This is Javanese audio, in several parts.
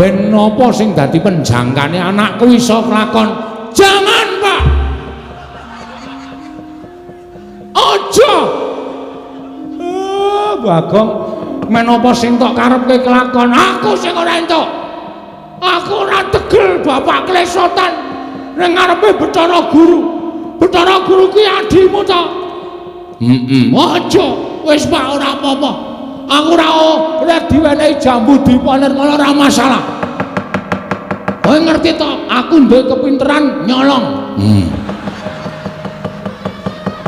Ben napa sing dadi penjangkane anakku iso kelakon? Jangan, Pak. Aja. Bagong, menapa sing tok karepke kelakon? Aku sing ora entuk. Aku ora tegel bapak klesotan ning ngarepe Bathara Guru. Bathara Guru ki adimu to? Heeh. Aja. Wis Pak, ora apa-apa. Aku ora diwenehi jambu dipa nirmala ora masalah. Kowe ngerti to, aku duwe kepinteran nyolong.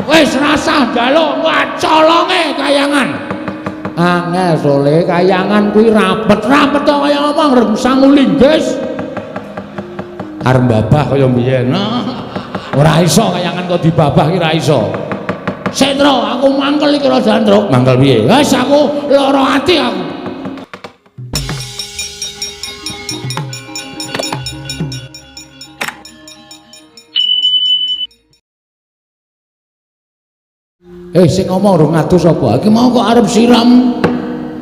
Wis rasah njaluk colonge kayangan. Angel sole kayangan kuwi rapet-rapet to kaya apa ngrengsang linggis. Arep babah kaya mbiyen. Ora iso kayangan kok dibabah ki ora iso. Sendro, aku mangkel iki rada Ndruk. Mangkel piye? Wis aku lara ati aku. Sing ngomong rung ngadus apa? Iki mau kok arep siram.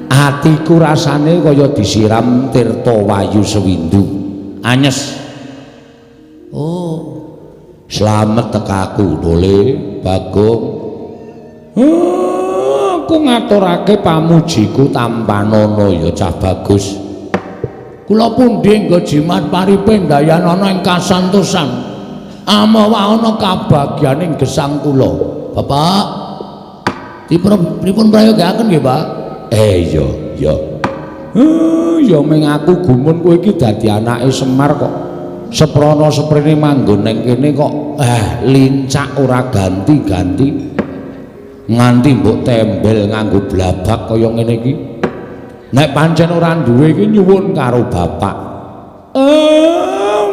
Atiku rasane kaya disiram tirta wayu sewindu. Anyes. Oh. Slamet tekaku dole Bagong. Aku ngaturake pamujiku tampanana ya cah bagus. Kula pundi nggo jimat paripe ndayanana ing kasantosan. Amawa ana kabagyaning gesang kula. Bapak, pripun prayogaaken nggih, Pak? Iya, iya. Ya ming aku gumun kowe iki dadi anake Semar kok. Seprana seprene manggon ning kene kok lincak ora ganti-ganti. Nganti mbok tembel nganggo blabak kaya ngene iki. Nek pancen ora duwe iki nyuwun karo bapak.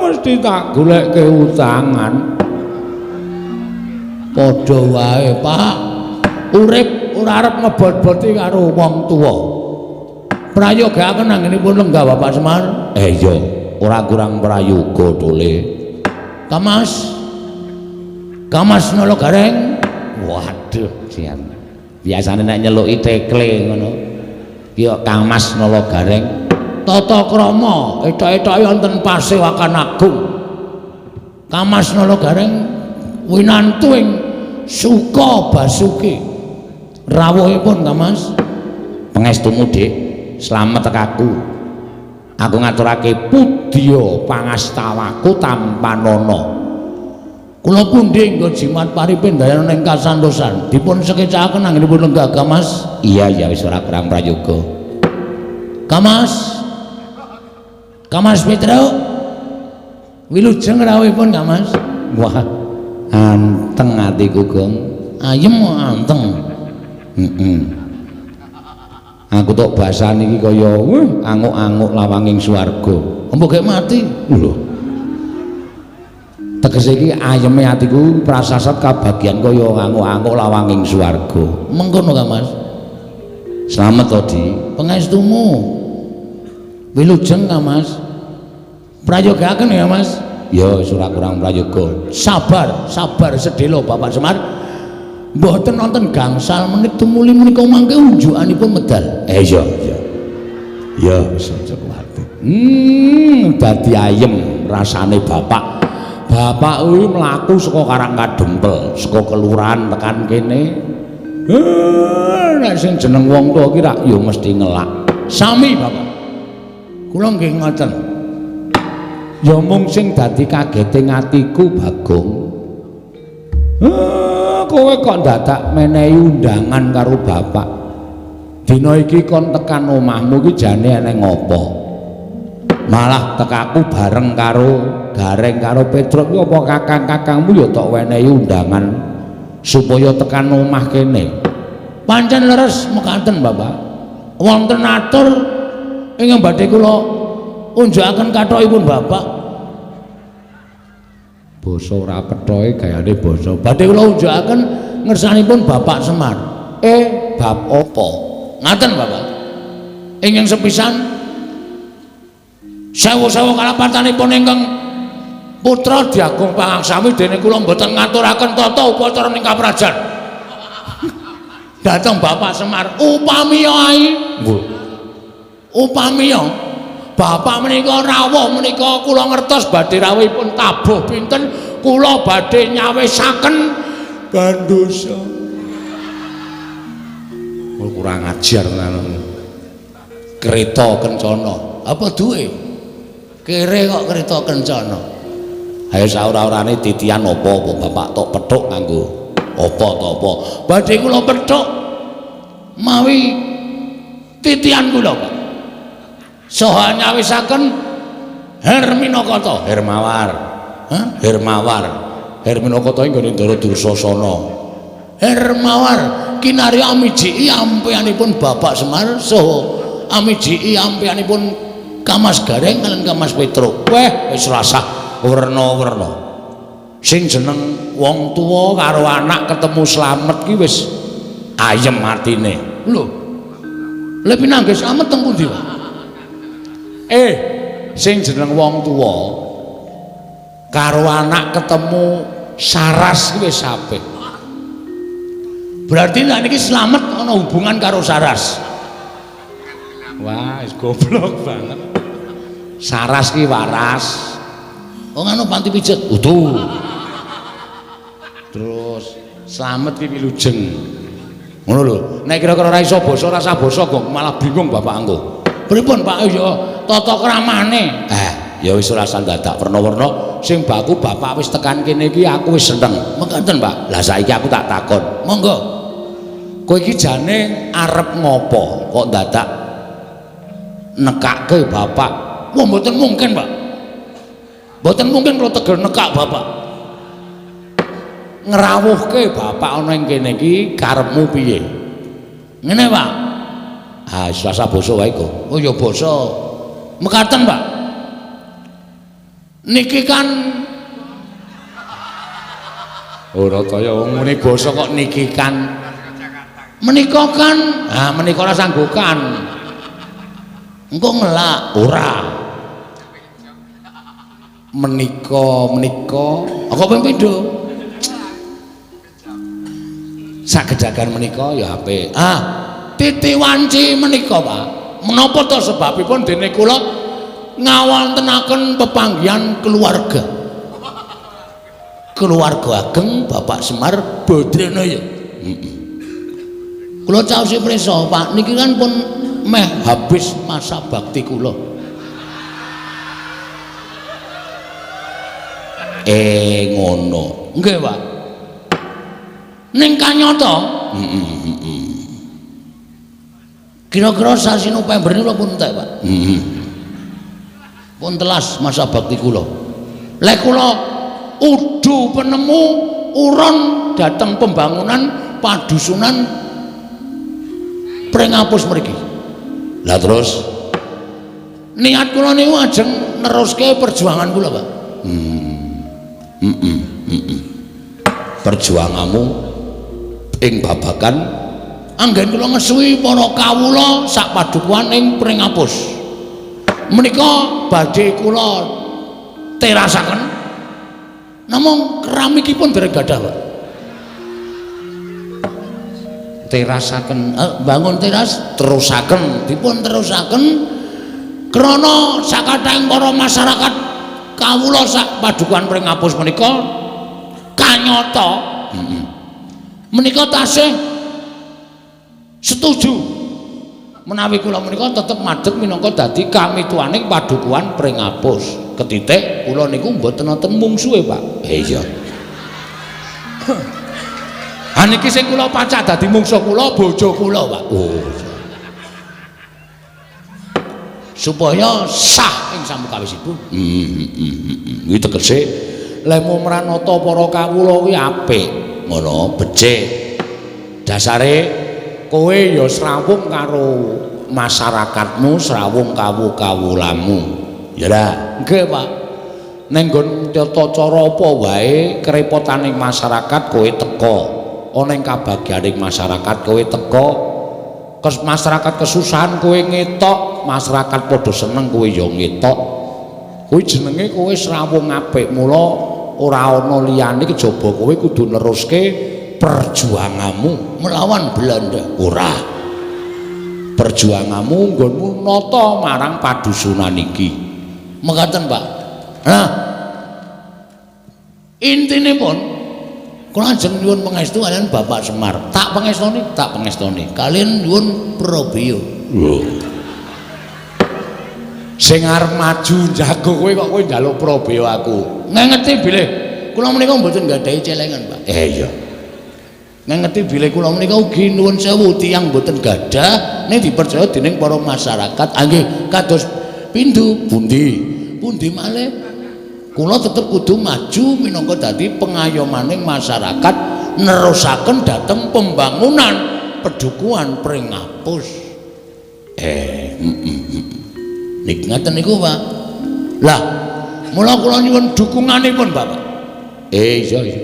Mesti tak golekke utangan. Padha wae, Pak. Urip ora arep ngebot-boti karo wong tuwa. Prayogaaken anggenipun lenggah Bapak Semar. Iya, ora kurang prayoga dole. Kamas. Kamas Nala Gareng. Waduh, sian. Biasane nek nyeluki tekle ngono. Ki kok Kamas Nala Gareng. Tata krama etok-etoke wonten Pasewakan Agung. Kamas Nala Gareng winantu ing Suka Basuki. Rawuhipun Kamas. Pangestumu, Dik. Slamet tekaku. Aku ngaturake pudya pangastawaku tampanana. Kula pundi nggo jimat paripe ndayana ing kasantosan. Dipun sekecakaken anggenipun lenggah Kamas. Iya, iya wis ora kurang prayoga. Kamas. Kamas Petruk. Wilujeng rawuhipun Kamas. Wah, anteng atiku, Gong. Ayem anteng. Heeh. Aku tok basane iki kaya anguk-anguk lawanging swarga. Mbok gek mati. Lho. Tegese iki ayeme atiku prasasat kabagian kaya anguk-anguk lawanging swarga. Mengkono Kamas. Slamet to, Di. Pangestumu. Wilujeng Kamas. Prayogaaken ya, Mas. Ya wis ora kurang prayoga. Sabar, sabar sedhela Bapak Semar. Mboten wonten gangsal menit tumuli menika mangke unjukanipun medal. Iya, iya. Ya wis aja kuwatir. Dadi ayem rasane bapak. Bapak kuwi mlaku saka Karang Kadempel, saka kelurahan tekan kene. Nek sing jeneng wong tuwa ki rak ya mesti ngelak. Sami, Bapak. Kula nggih ngoten. Ya mung sing dadi kagete atiku Bagong. Kowe kok dadak menehi undangan karo bapak. Dina iki kon tekan omahmu ki jane eneng apa? Malah tekaku bareng karo Gareng karo Petruk ki apa kakang-kakangmu ya tok wenehi undangan supaya tekan omah kene. Pancen leres mekaten, Bapak. Wonten atur ingkang badhe kula unjukaken kathokipun Bapak. Basa ora pethoe gayane basa. Badhe kula unjukaken ngersanipun Bapak Semar. Bab apa? Ngaten, Bapak. Ingkang sepisan sewu-sewu kalapatanipun ingkang putra Diagung Pangaksami dene kula mboten ngaturaken tata upacara ing kaprajan. Dhateng Bapak Semar, upamiya ai. Nggih. Upamiya Bapak menika rawuh menika kula ngertos badhe rawuhipun tabuh pinten, kula badhe nyawisaken bandosa. Oh, kurang ajar tenan. Kereta kencana. Apa duwe? Kere kok kereta kencana. Ayo saura-urane titian apa-apa bapak tok petuk nganggo apa to apa. Badhe kula petuk mawi titian kula, Pak. Saha nyawisaken Herminakata, Hermawar. Hah? Hermawar. Herminakata ing nggone Ndara Dursasana. Hermawar kinarya amijiki ampeyanipun Bapak Semar saha amijiki ampeyanipun Kamas Gareng kalian Kamas Petruk. Weh, wis rasah werna-werna. Sing jeneng wong tuwa karo anak ketemu slamet ki wis ayem atine. Lho. Lha pinanggih slamet teng pundi, Pak? Sing jeneng wong tuwa karo anak ketemu saras ki wis apik. Berarti nek niki slamet ana hubungan karo saras. Wah, wis goblok banget. Saras ki waras. Oh ngono panti pijet. Utuh. Terus slamet ki wilujeng. Ngono lho. Nek kira-kira ora iso basa ora usah basa kok malah bingung bapak engko. Pripun Pak? Ya tata kramane. Ya wis ora usah dadak werna-werna. Sing baku bapak wis tekan kene iki aku wis seneng. Mekaten, Pak. Lah saiki aku tak takon. Monggo. Kowe iki jane arep ngopo kok dadak nekake bapak? Wah, mboten mungkin, Pak. Mboten mungkin kula tegel nekak bapak. Ngrawuhke bapak ana ing kene iki karepmu piye? Ngene, Pak. Ah, wis rasa basa wae kok. Oh ya basa. Mekaten, Pak. Niki kan ora kaya wong muni basa kok niki kan. Menika kan, ah menika ora sanggukan. Engko ngelak ora. Menika menika kok ping pindho? Sagedagan menika ya apik. Ah, titi wanci menika, Pak. Menapa to sebabipun dene kula ngawontenaken pepanggihan keluarga. Keluarga ageng Bapak Semar Badranaya. Heeh. Kula caosi prisa, Pak, niki kan pun meh habis masa bakti kula. Ngono. Nggih, Pak. Ning kanyata, heeh. Kira-kira sasi November niku pun entek, Pak. Heeh. Pun telas masa bakti kula. Lek kula udu penemu urun dateng pembangunan padusunan Pringapus mriki. Lah terus niat kula niku ajeng neruske perjuangan kula, Pak. Perjuanganmu ing babagan anggen kula ngesuwi para kawula sak padukuhan ing Pringapus. Menika badhe kula terasaken namung keramikipun dereng gadah, Pak. Terasaken, bangun teras terusaken, dipun terusaken krana sakathahing para masyarakat kawula sak padukuhan Pringapus menika kanyata menika tasih setuju menawi kula menika tetep madheg minangka dadi kamituwaning padukuhan Pringapus. Ketitik kula niku mboten wonten mungsuhe, Pak. Iya. Ha niki sing kula pacak dadi mungsuh kula bojo kula, Pak. Oh. Supaya sah ing samukawisipun. Kuwi tegese lemu mranata para kawula kuwi apik, ngono, becik. Dasare kowe ya srawung karo masyarakatmu, srawung kawu-kawulamu. Ya lah, nggih, Pak. Ning nggon tata cara apa wae kerepotaning masyarakat kowe teka. Ana ing kabagyaning masyarakat kowe teka. Kes masyarakat kesusahan kowe ngetok, masyarakat padha seneng kowe ya ngetok. Kuwi jenenge kowe srawung apik, mula ora ana liyane kejaba kowe kudu neruske perjuanganmu melawan Belanda. Ora. Perjuanganmu nggonmu nata marang padusunan iki. Mekaten, Pak. Nah, intinipun kula ajeng nyuwun pangestu kaliyan Bapak Semar. Tak pangestoni, tak pangestoni. Kaliyan nyuwun prabeya. Lho. Sing arep maju jago kowe kok kowe njaluk prabeya aku. Ngengeti bilih kula menika mboten nggadahi celengan, Pak. Iya. Ngengeti bilih kula menika ugi nuwun sewu tiyang mboten gadah ning dipercaya dening para masyarakat. Nggih, kados pindho pundi? Pundi malih? Kula tetep kudu maju minangka dadi pengayomaning masyarakat nerusaken dhateng pembangunan pedukuhan Pringapus. Niki ngaten niku, Pak. Lah, mula kula nyuwun dukunganipun, Bapak. Iya iya.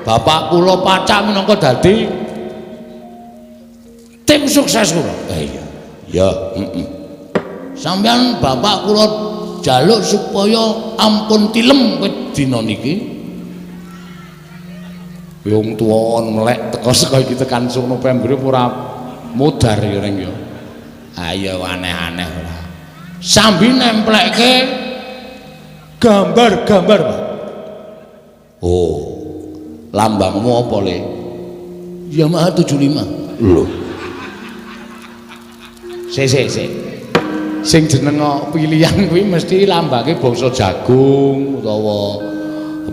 Bapak kula pacak minangka dadi tim sukses kula. Iya. Ya, heeh. Sampeyan bapak kula jaluk supaya ampun tilem wit dina niki. Wong tuwa melek teko saka iki tekan sono pembre ora modar ya reng ya. Ayo aneh-aneh ora. Sambi nemplekke gambar-gambar, Pak. Oh. Lambangmu apa, Le? Yamaha 75. Lho. Sik sik sik. Sing jeneng pilihan kuwi mesti lambange bangsa jagung utawa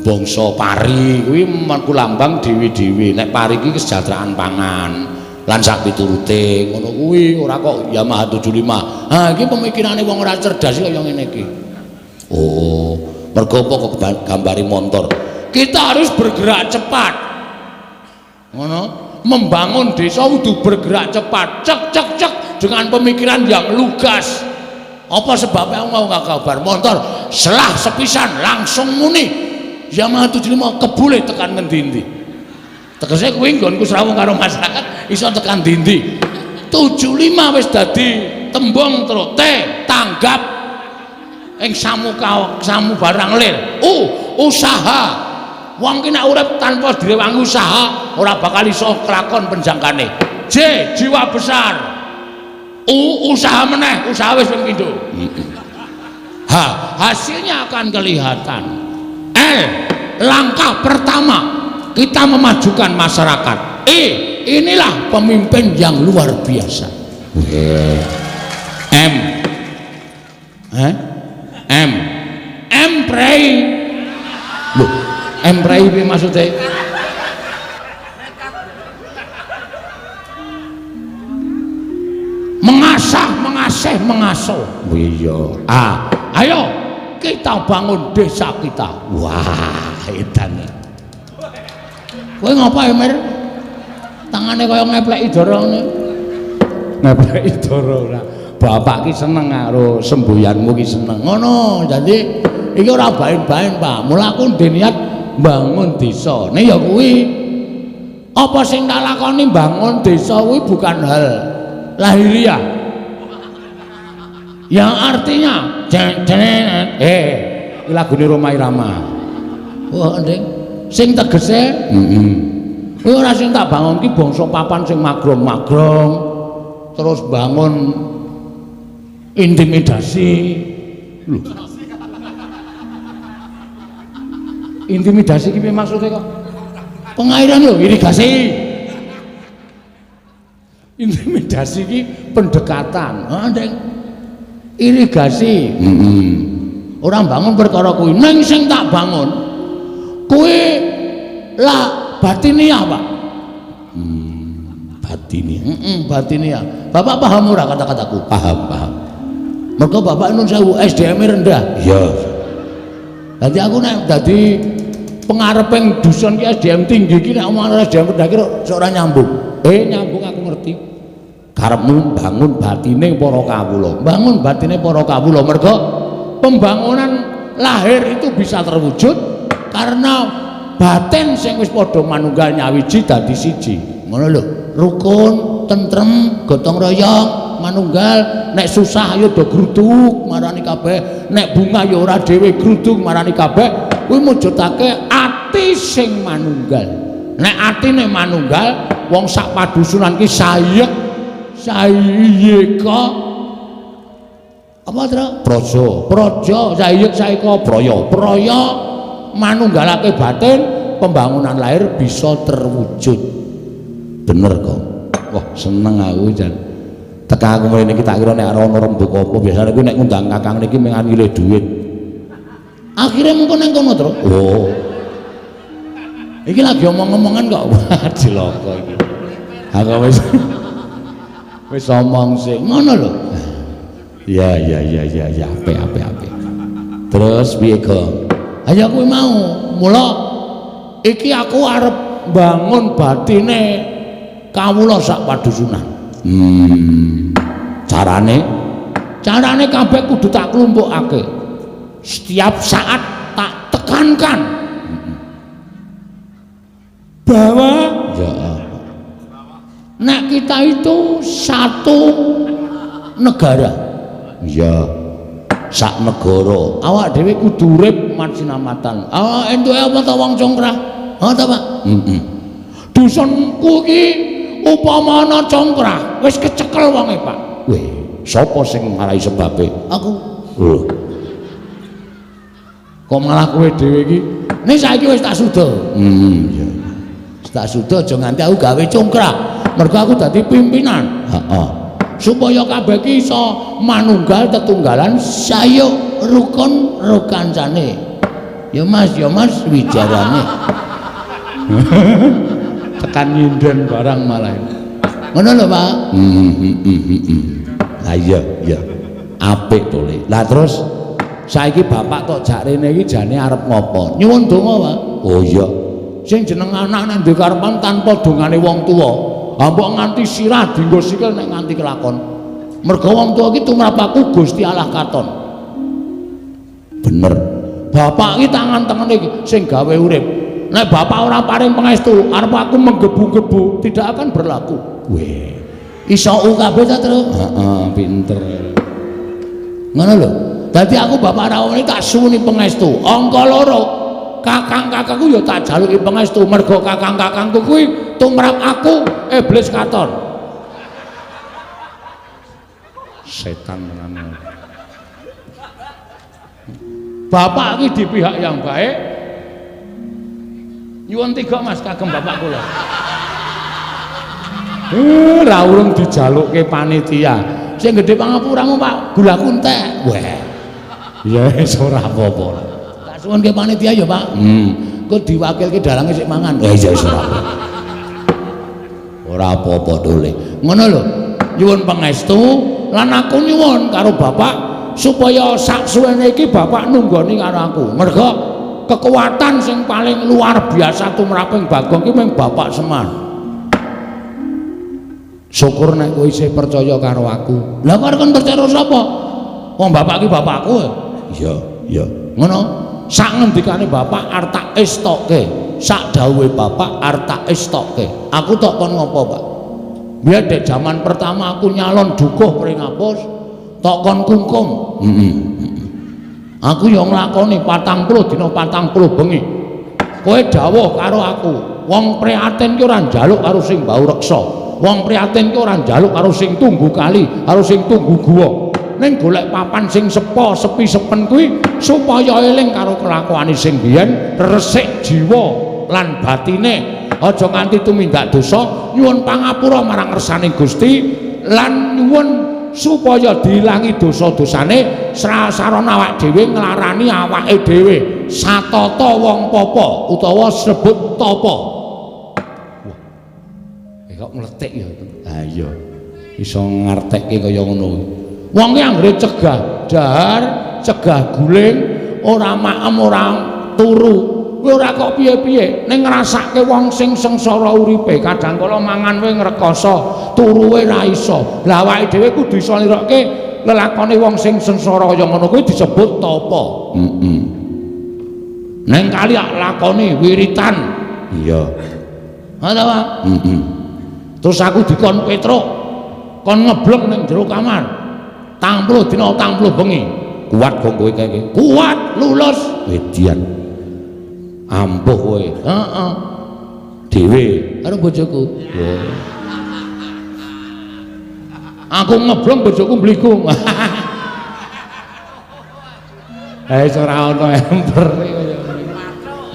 bangsa pari kuwi mergo lambang dhewe-dhewe. Nek pari iki kesejahteraan pangan lan sak piturute ngono kuwi ora kok Yamaha 75. Ha iki pemikirane wong ora cerdas kaya ngene iki. Oh, mergo apa kok gambare montor? Kita harus bergerak cepat. Ngono, membangun desa kudu bergerak cepat. Cek cek cek dengan pemikiran yang lugas. Apa sebabnya aku mau gak kabar motor selah sepisan langsung muni Yamaha 75 kebule tekan ngendi-endi. Tegese kuwi nggonku srawung karo masyarakat iso tekan ndi-ndi. 75 wis dadi tembung terus T tanggap ing samuka samu barang lir. U usaha. Wong ki nek urip tanpa direwangi usaha ora bakal iso kelakon penjangkane. J jiwa besar. U usaha meneh, usaha wis ping pindho. H hasilnya akan kelihatan. L langkah pertama kita memajukan masyarakat. E inilah pemimpin yang luar biasa. M M M prei. Loh, M prei piye maksudnya? Mengasah, mengasih, mengasuh. Iya. Ah, ayo kita bangun desa kita. Wah, edan. Kowe ngapa ya, Mir? Tangane kaya ngepleki dara ngene. Ngepleki dara ora. Bapak ki seneng karo semboyanmu ki seneng. Ngono, dadi iki ora baen-baen, Pak. Mula aku ndek niat bangun desa. Nek ya kuwi apa sing tak lakoni bangun desa kuwi bukan hal lahiriah. Yang artinya iki lagune Rhoma Irama. Wah, nding sing tegese heeh. Kuwi ora sing tak bangun ki bangsa papan sing magrong-magrong terus bangun intimidasi. Lho. Intimidasi ki piye maksude kok? Pengairan lho, irigasi. Intimidasi ki pendekatan. Ha, nding. Irigasi. Heeh. Ora bangun perkara kuwi. Ning sing tak bangun kuwi lah batiniah, Pak. Batiniah. Heeh, batiniah. Bapak paham ora kata-kataku? Paham, paham. Mergo bapak nun sewu SDM rendah. Iya. Dadi aku nek dadi pengareping dusun ki SDM tinggi ki nek omongan SDM rendah ki ora nyambung. Nyambung aku ngerti. Karepmu bangun batine para kawula. Bangun batine para kawula mergo pembangunan lahir itu bisa terwujud karena batin sing wis padha manunggal nyawiji dadi siji. Ngono lho. Rukun, tentrem, gotong royong, manunggal. Nek susah ya do gruduk marani kabeh, nek bunga ya ora dhewe gruduk marani kabeh. Kuwi mujudake ati sing manunggal. Nek atine manunggal, wong sak padusunan ki sayek Saiyeka apa Tru? Praja. Praja saiyek saeka praya. Praya manunggalake batin, pembangunan lahir bisa terwujud. Bener kok. Wah, seneng aku jan. Teka aku mrene iki tak kira nek ana rembug apa, biasane kuwi nek ngundang kakang niki mung nyilih dhuwit. Akhire mengko nang kono, Tru. Oh. Iki lagi omong-omongan kok. Wah, cilaka iki. Aku wis omong sik ngono lho. Ya ya ya ya ya, apik apik apik. Terus piye, Gong? Ayo kuwi mau. Mula iki aku arep bangun batine kawula sak padusunan. Carane? Carane kabeh kudu tak klumpukake. Setiap saat tak tekankan bahwa ya nek kita itu satu negara. Ya sak negara. Awak dhewe kudu urip masinamatan. Ah entuke apa ta wong congkrah? Ha ta, Pak? Heeh. Dusunku iki upama ana congkrah, wis kecekel wonge, Pak. Weh, sapa sing marai sebabe? Aku. Lho. Kok malah kowe dhewe iki? Nek saiki wis tak suda. Iya. Wis tak suda aja nganti aku gawe congkrah. Mergo aku dadi pimpinan. Heeh. Supaya kabeh iki iso manunggal tetunggalan sayuk rukun rukancane. Ya Mas, ya Mas wijarane. Tekan nyinden barang malah. Ngono lho, Pak. Lah iya, iya. Apik to, Le. Lah terus saiki bapak tok jak rene iki jane arep ngopo? Nyuwun donga, Pak. Oh iya. Sing jeneng anak nek duwe karepan tanpa dongane wong tuwa, mbok nganti sirah dienggo sikil nek nganti kelakon. Mergo wong tuwa iki tumrap aku Gusti Allah katon. Bener. Bapak iki tangan tengene iki sing gawe urip. Nek bapak ora paring pangestu, arep aku menggebu-gebu tidak akan berlaku. Weh. Iso kabeh ta, Tru? Heeh, pinter. Ngono lho. Dadi aku bapak rawuh tak suwuni pangestu. Angka loro, kakang-kakangku ya tak jaluki pangestu mergo kakang-kakangku kuwi tumrap aku iblis katon. Setan tenan. Bapak iki di pihak yang baik. Nyuwun tiga Mas kagem bapak kula. Ra urung dijalukke panitia. Sing gedhe pangapuramu, Pak, gulaku entek. Weh. Ya wis ora apa-apa. Tak suwunke panitia ya, Pak. Engko diwakilke dalange sik mangan. Ya iya wis ora apa. Ora apa-apa dole. Ngono lho. Nyuwun pangestu lan aku nyuwun karo bapak supaya sak suwene iki bapak nunggoni karo aku. Mergo kekuatan sing paling luar biasa tumraping Bagong ki mung Bapak Semar. Syukur nek kowe isih percaya karo aku. Lah kok kon percaya karo sapa? Wong bapak ki bapakku. Iya, iya. Ngono. Sak ngendikane bapak arep tak estoke. Sak dawuhe bapak arep tak estoke. Aku tok kon ngopo, Pak? Biar dek jaman pertama aku nyalon dukuh Pringapus, tok kon kungkum. Heeh. Aku ya nglakoni 40 dina 40 bengi. Kowe dawuh karo aku, wong prihatin ki ora njaluk karo sing bau reksa. Wong prihatin ki ora njaluk karo sing tunggu kali, karo sing tunggu guwa. Ning golek papan sing sepo, sepi sepen kuwi supaya eling karo kelakuane sing biyen, resik jiwa lan batine. Aja nganti tumindak dosa, nyuwun pangapura marang ngersane Gusti lan nyuwun supaya diilangi dosa-dosane sarana awak dhewe nglarani awake dhewe satata wong papa utawa sebut tapa. Wah. Kok mletik ya. Ha iya. Iso ngartekke kaya ngono. Wong ki anggere cegah dahar, cegah guling, ora maem, ora turu. Kuwi ora kok piye-piye, ning ngrasake wong sing sengsara uripe, kadang kala mangan wae ngrekoso, turu wae ra iso. Lah awake dhewe kudu iso nirokke lelakone wong sing sengsara kaya ngono kuwi disebut tapa. Heeh. Neng kali lakoni wiritan. Iya. Ha ta, Pak? Heeh. Terus aku dikon Petruk, kon ngebleng ning jero kamar. 40 dina 40 bengi. Kuat kok kowe kae. Kuat, lulus. Edian. Ampuh kowe. Heeh. Dhewe karo bojoku. Oh. Aku ngeblong bojoku mbligung. Eh ora ana emper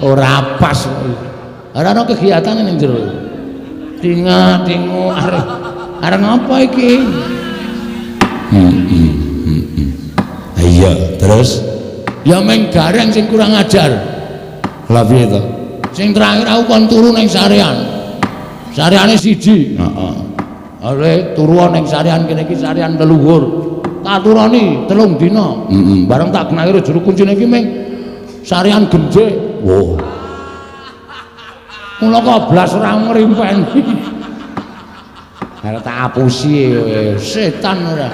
ora pas. Ora ana kegiatan ning jero. Tinga-tingu arep ngapa iki? Iya, terus ya meng gareng sing kurang ajar. Lah piye to? Sing terakhir aku kon turu ning sarean. Sareane siji. Heeh. Ale turu ning sarean kene iki sarean leluhur. Tak turoni 3 dina. Heeh. Bareng tak genaki juru kuncine iki meng sarean genjek. Wah. Mula kok blas ora ngrimpeni. Arep tak apusi setan ora.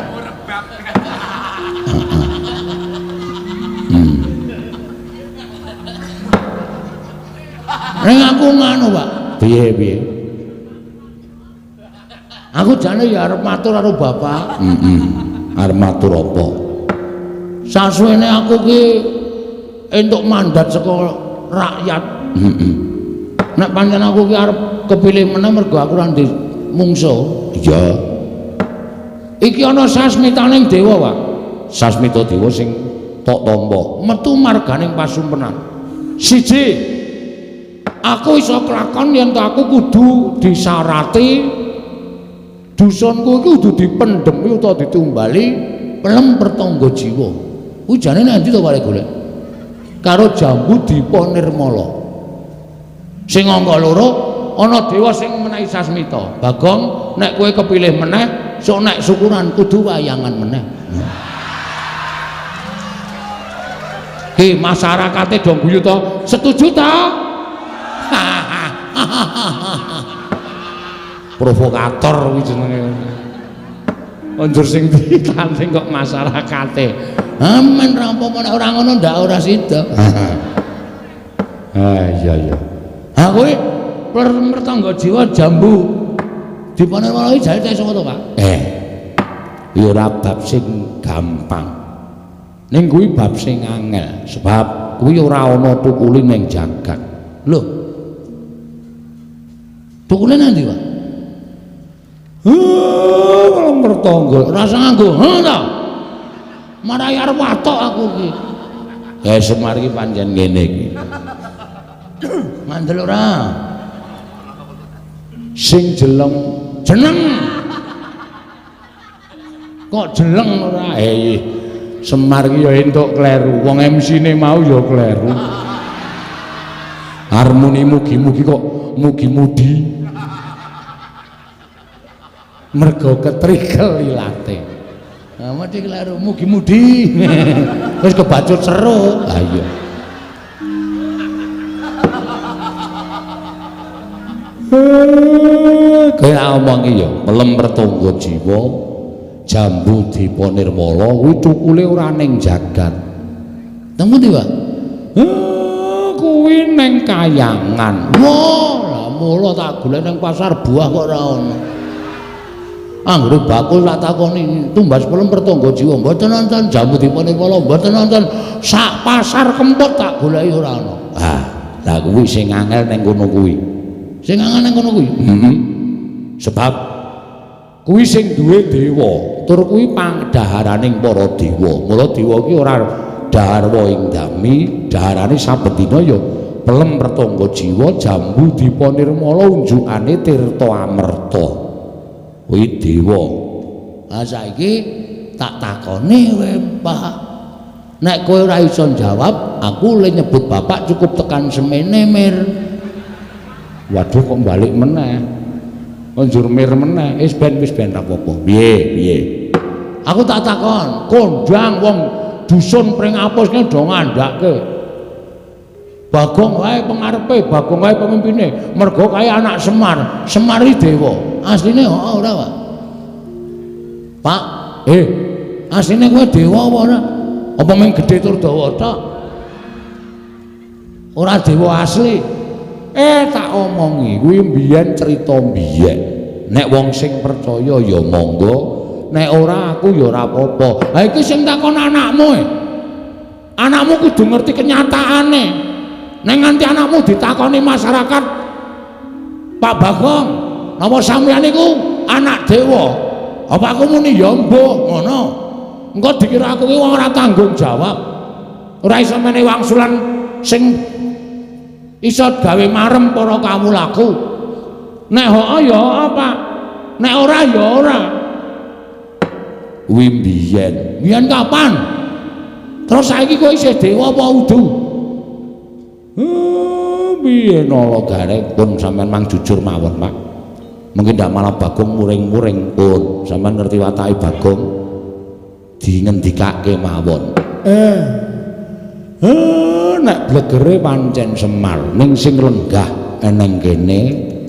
Ning aku ngono, Pak. Piye piye? Aku jane ya arep matur karo bapak. Heeh. Arep matur apa? Sasuwene aku ki entuk mandat saka rakyat. Heeh. Nek pancen aku ki arep kepilih meneh mergo aku ora ndek mungsuh. Iya. Iki ana sasmitaning dewa, Pak. Sasmita dewa sing tok tampa metu marganing pasumpenan. Siji, aku iso kelakon yen to aku kudu disarati dusunku iki kudu dipendhemi utawa ditumbali pelem pertangga jiwa. Kuwi jane nek endi to Pak golek? Karo jambu Dipa Nirmala. Sing angka loro ana dewa sing menehi sasmita. Bagong, nek kowe kepilih meneh, sok nek syukuran kudu wayangan meneh. Ki masyarakate do guyu to? Setuju ta? Provokator kuwi jenenge. Anjur sing ditanding kok masyarakate. Amen ra apa-apa nek ora ngono ndak ora sida. Ah iya iya. Ha kowe mertangga jiwa jambu Dipa Nirmala iki jane saka to, Pak? Ya ora bab sing gampang. Ning kuwi bab sing angel, sebab kuwi ora ana tukule ning jagat. Lho. Tukule nang ndi, Pak? Heh, mertangga rasa nganggo. Heh ta. Marai arep watok aku iki. Ya Semar iki pancen ngene iki. Ngandel ora? Sing jeleng jeneng. Kok jeleng ora? Semar iki ya entuk kleru. Wong MC-ne mau ya kleru. Harmoni mugi-mugi kok mugi-mudi. Mergo ketrikel ilate. Nah, mesti kleru mugi-mudi. Wis kebacut seru. Ha iya. Kowe tak omongi ya, melem pertangga jiwa jambu Dipa Nirmala kuwi cukule ora ning jagat. Teng pundi, Pak? Kuwi ning kayangan. Wah, lah mula tak golek ning pasar buah kok ora ono. Anggere bakul tak takoni tumbas pelem pertangga jiwa mboten nonton jambu Dipa Nirmala mboten nonton sak pasar Kempot tak goleki ora ono. Ah, lah kuwi sing angel ning kono kuwi. Sing angel ning kono kuwi. Heeh. Sebab kuwi sing duwe dewa, tur kuwi pangdaharaning para dewa. Mula dewa iki ora dahar ing dami, daharane saben dina ya pelem pertangga jiwa jambu Dipa Nirmala unjukane Tirta Amerta. Kuwi dewa. Ha saiki tak takoni kowe, Pak. Nek kowe ora iso jawab, aku le nyebut bapak cukup tekan semene, Mir. Waduh kok balik meneh. Njur mir meneh. Wis ben ra apa-apa. Piye, piye? Aku tak takon, kondang wong dusun Pringapus ki do ngandhake. Bagong wae pengarepe, Bagong wae pemimpine. Mergo kae anak Semar, Semar iki dewa. Asline heeh ora, Pak? Pak, asline kowe dewa apa ora? Apa mung gedhe tur dawa tok? Ora dewa asli. Tak omongi, kuwi mbiyen crita mbiyen. Nek wong sing percaya ya monggo, nek ora aku ya ora apa-apa. Ha iki sing takon anakmu e. Anakmu kudu ngerti kenyataane. Nek nganti anakmu ditakoni masyarakat, Pak Bagong, napa sampeyan niku anak dewa? Apa aku muni ya mbuh ngono. Engko dikira aku ki wong ora tanggung jawab. Ora iso menehi wangsulan sing iso gawe marem para kawulaku. Nek hooh ya apa? Nek ora ya ora. Kuwi mbiyen. Mbiyen kapan? Terus saiki kowe isih dewa apa udu? Piye nala gareng pun sampean mang jujur mawon, Pak. Mungkin ndak malah Bagong muring-muring pun sampean ngerti watake Bagong dingendikake mawon. Nek blegere pancen Semar ning sing lenggah eneng kene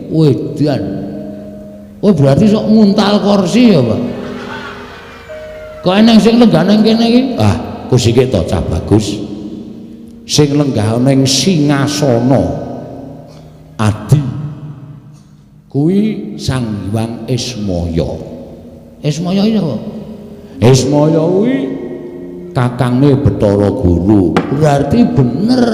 wedan. Oh berarti sok nguntal kursi ya, Pak. Kok eneng sing lenggah nang kene iki? Ah, kusike to cah bagus. Sing lenggah ning singasana adi kuwi Sang Hyang Ismaya. Ismaya iki sapa? Ismaya kuwi kakangne Bathara Guru. Berarti bener.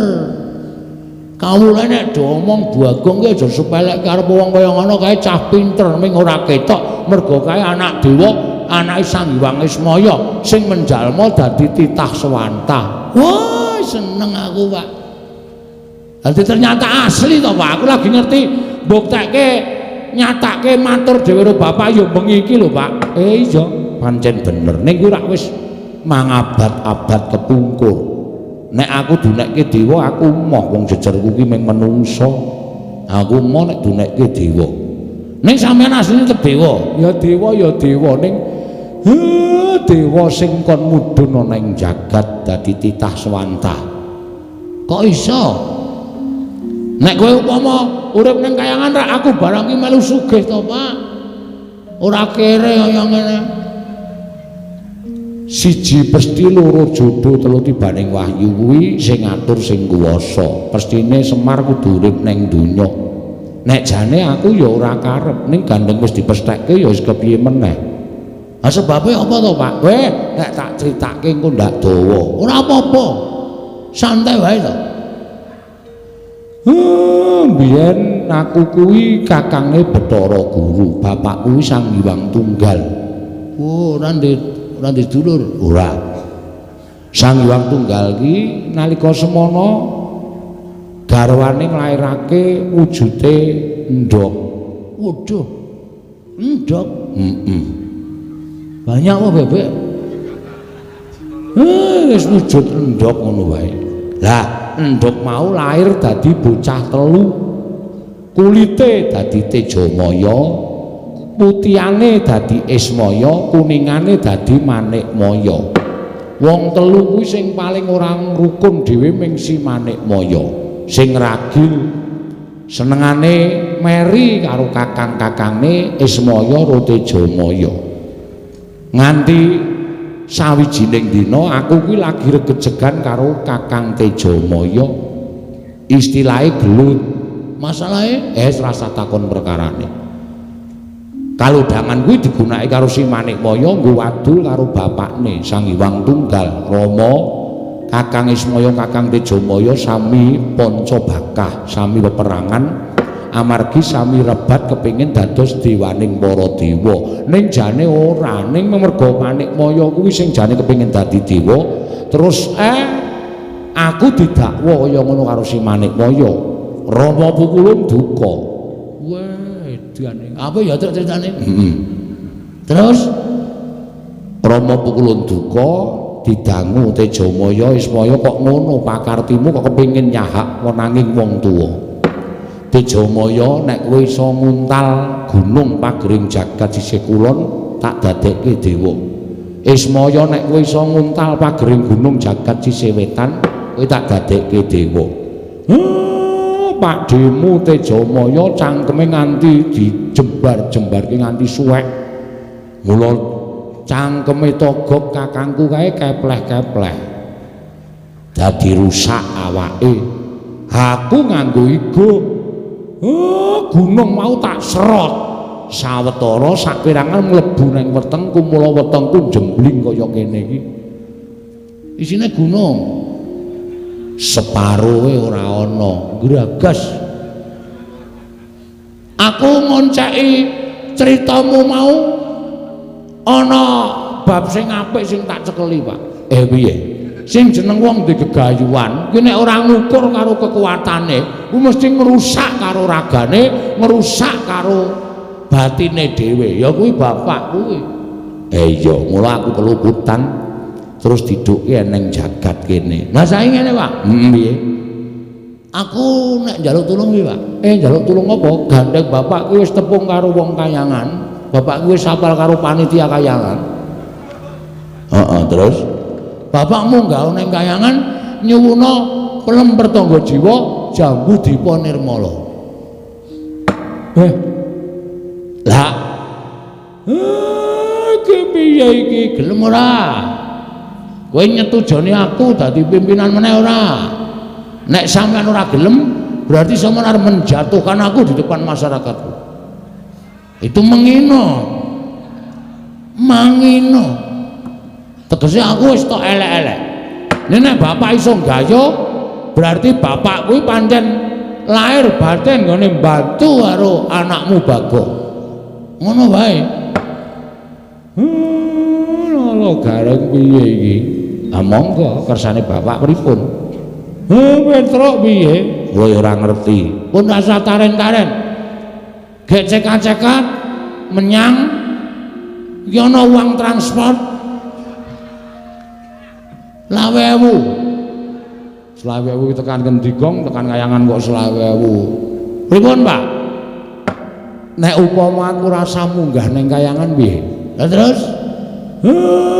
Kawula nek do omong Bagong ki aja sepelekke karo wong kaya ngono kae cah pinter ming ora ketok mergo kae anak dewa, anake Sang Hyang Ismaya sing menjalma dadi titah sewantah. Wah, seneng aku, Pak. Dadi ternyata asli to, Pak. Aku lagi ngerti mbuktekke nyatake matur dhewe karo bapak ya bengi iki lho, Pak. Iya, pancen bener. Ning kuwi rak wis mangabad-abad kepungkur. Nek aku dunekke dewa aku moh wong jejerku ki mung menungso. Aku moh nek dunekke dewa. Ning sampeyan asline tetep dewa. Ya dewa ya dewa ning dewa sing kon mudhun ana ing jagat dadi titah swantah. Kok iso? Nek kowe upama urip ning kayangan rak aku barang ki melu sugih to, Pak. Ora kere kaya ngene. Siji pesti loro jodoh telu tibaning wahyu kuwi sing ngatur sing kuwasa. Pestine Semar kudu urip ning donya. Nek jane aku ya ora karep ning gandeng wis dipesthekke ya wis kepiye meneh. Ha sebabe apa to, Pak? Weh, nek tak critake engko ndak dawa. Ora apa-apa. Santai wae to. Biyen aku kuwi kakange Bathara Guru, bapak kuwi Sang Hyang Tunggal. Oh, ora ndek dulur. Ora. Sang Hyang Tunggal ki nalika semono garwane nglairake wujude endhog. Waduh. Endhog? Heeh. Banyak apa bebek? Wis wujud endhog ngono wae. Lah, endhog mau lahir dadi bocah telu. Kulite dadi Tejamaya, putihane dadi Ismaya, kuningane dadi Manikmaya. Wong telu kuwi sing paling ora rukun dhewe ming si Manikmaya. Sing ragil senengane meri karo kakang-kakangne Ismaya ro Tejamaya. Nganti sawijining dina aku kuwi lagi regejegan karo Kakang Tejamaya. Istilahe gelut. Masalahe rasa takon perkarane. Kalodhangan kuwi digunakake karo si Manikmaya nggo wadul karo bapakne Sang Hyang Tunggal Rama. Kakang Ismaya Kakang Tejamaya sami panca bakah, sami peperangan amargi sami rebat kepingin dados dewaning para dewa. Ning jane ora, ning merga Manikmaya kuwi sing jane kepingin dadi dewa, terus aku didakwa kaya ngono karo si Manikmaya. Rama pukulun duka. Wah, edane. Apa ya truk critane? Heeh. Terus Rama pukulun duka didangu Tejamaya Ismaya kok ngono pakartimu kok kepingin nyahak wenanging wong tuwa. Tejamaya nek kowe iso nguntal gunung pagering jagat sisih kulon tak dadekke dewa. Ismaya nek kowe iso nguntal pagering gunung jagat sisih wetan kowe tak dadekke dewa. Pak Demu Tejamaya cangkeme nganti dijembar-jembarke nganti suwek. Mula cangkeme togok kakangku kae kepleh-kepleh. Dadi rusak awake. Aku nganggo igo. Gunung mau tak serot. Sawetara sakirangan mlebu nang wetengku, mula wetengku jembling kaya ngene iki. Isine gunung. Separoe ora ana, gragas. Aku ngonceki critamu mau Ana bab sing apik sing tak cekeli, Pak. Piye? Sing jeneng wong duwe gegayuhan, kuwi nek ora ngukur karo kekuatane, kuwi mesti ngrusak karo ragane, ngrusak karo batine dhewe. Ya kuwi bapak kuwi. Iya, mula aku keluputan terus didukke ning jagat kene. Lah saiki ngene, Pak. Heeh, piye? Aku nek njaluk tulung piye, Pak? Njaluk tulung apa? Gandeng bapak kuwi wis tepung karo wong kayangan. Bapak kuwi wis apal karo panitia kayangan. Heeh, terus bapakmu nggawa ning kayangan nyuwuna pelem pertangga jiwa jambu dipa nirmala. Lah. Iki piye iki? Gelem ora? Kowe nyetujoni aku dadi pimpinan meneh ora? Nek sampean ora gelem, berarti sampean arep menjatuhkan aku di depan masyarakatku. Itu mengino. Mangino. Tegese aku wis tok elek-elek. Nek bapak iso gayo, berarti bapak kuwi pancen lahir batin nggone mbantu karo anakmu Bagong. Ngono wae. Lho gareng piye iki? Ah monggo kersane bapak pripun? Petruk piye? Kowe ora ngerti. Pun rasa taren-taren. Gek cekat-cekat menyang iki ana uang transport 25.000. 25.000 tekan Kendi Gong, tekan kayangan kok 25.000. Pripun, Pak? Nek upama aku rasa munggah ning kayangan piye? Lah terus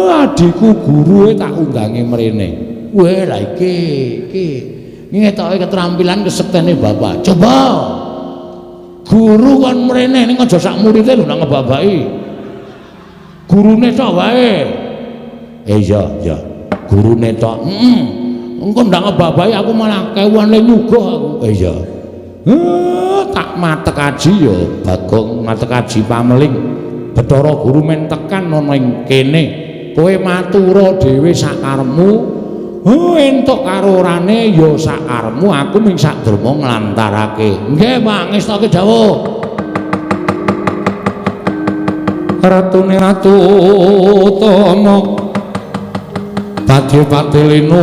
adikku gurue tak undangi mrene. Weh, lah iki iki ngetoke keterampilan kesektene bapak. Coba guru kon mrene ning aja sak murite lho nang ngebabaki. Gurune tok wae. Iya, iya. Gurune tok. Heeh. Engko ndak ngebabaki aku malah kewuan le nyuguh aku. Iya. Tak matek aji ya Bagong, matek aji pameling. Bathara Guru men tekan ana ing kene. Kowe matura dhewe sakarepmu. Entuk karo orane ya sakarepmu, aku ming sak derma nglantarake. Nggih, Pak, ngestoke dawuh. Ratune Ratu Utama badhe linu.